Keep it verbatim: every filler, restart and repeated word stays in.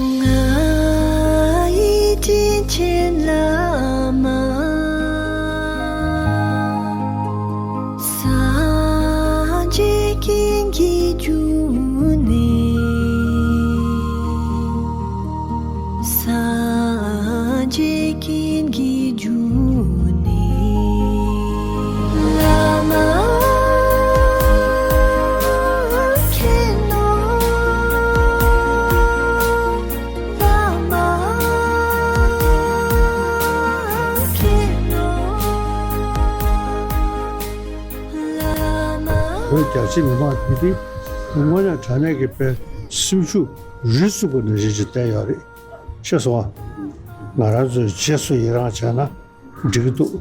ང་ཡི་དྲིན་ཆེན་བླ་མ། སངས་རྒྱས་ཀུན་གྱི་འབྱུང་གནས། སངས་རྒྱས་ཀུན་གྱི་འབྱུང་གནས། བླ་མ་མཁྱེན་ནོ། བླ་མ་མཁྱེན་ནོ། བླ་མ། བོད་རྒྱ་ཆེ་མི་མང་དེ་དེ་དངོས་གནས་དྲང་གནས་ཀྱི་དཔེ་སེམས་ཤུགས་རུས་ཚུགས་པ་ནང་བཞིན་ཅིག་བསྟན་ཡོད་རེད། ཤེས་སོང་ཨ། ང་རང་ཚོས་རྗེས་སུ་ཡི་རང་བྱས་ན་འགྲིག་གི་འདུག